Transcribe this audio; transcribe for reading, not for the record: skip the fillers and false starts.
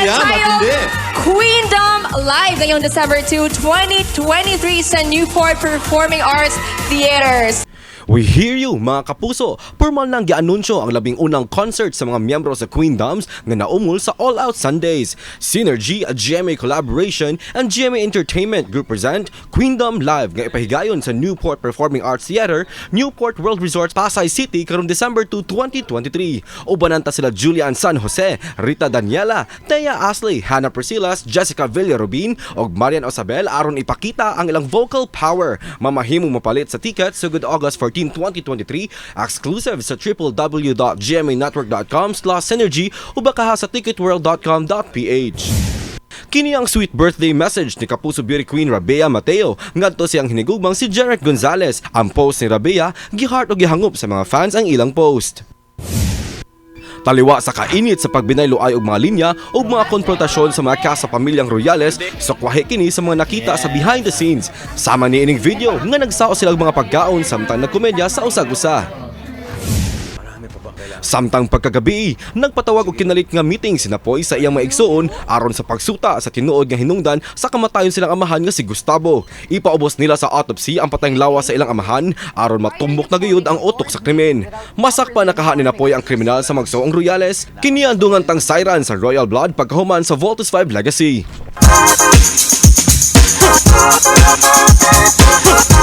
Yan, titled matindi. Queendom Live ngayong December 2, 2023 sa Newport Performing Arts Theaters. We hear you, mga kapuso! Pormal nang gianunsyo ang 11 na concert sa mga miyembro sa Queendoms nga naumol sa All Out Sundays. Synergy, a GMA collaboration, and GMA Entertainment Group present Queendom Live nga ipahigayon sa Newport Performing Arts Theater, Newport World Resort, Pasay City karong December 2, 2023. Ubanan ta sila Julie Anne San Jose, Rita Daniela, Thea Astley, Hannah Priscillas, Jessica Villarubin ug Marian Osabel aron ipakita ang ilang vocal power. Mamahimong mapalit sa ticket sugod August 14, 2023, exclusive sa www.gmanetwork.com/synergy o baka sa ticketworld.com.ph. Kini ang sweet birthday message ni Kapuso Beauty Queen Rabiya Mateo ngadto siyang hinigugmang si Jeric Gonzalez. Ang post ni Rabiya, giheart o gihangop sa mga fans ang ilang post. Taliwa sa kainit sa pagbinayloay og mga linya o mga konfrontasyon sa mga kasapamilyang Royales, sukwahi kini sa mga nakita sa behind the scenes. Sama ni ining video nga nagsao sila og mga pagkaon samtang nagkomedya sa usag-usa. Samtang pagkagabi, nagpatawag og kinalit nga meeting si Napoy sa iyang maigsuon aron sa pagsuta sa tinuod nga hinungdan sa kamatayon silang amahan nga si Gustavo. Ipaubos nila sa autopsy ang patayng lawas sa ilang amahan aron matumbok na gayud ang utok sa krimen. Masakpan na kaha ni Napoy ang kriminal sa magsuong Royales, kini ang dungan tang sayran sa Royal Blood pagkahuman sa Voltes 5 Legacy.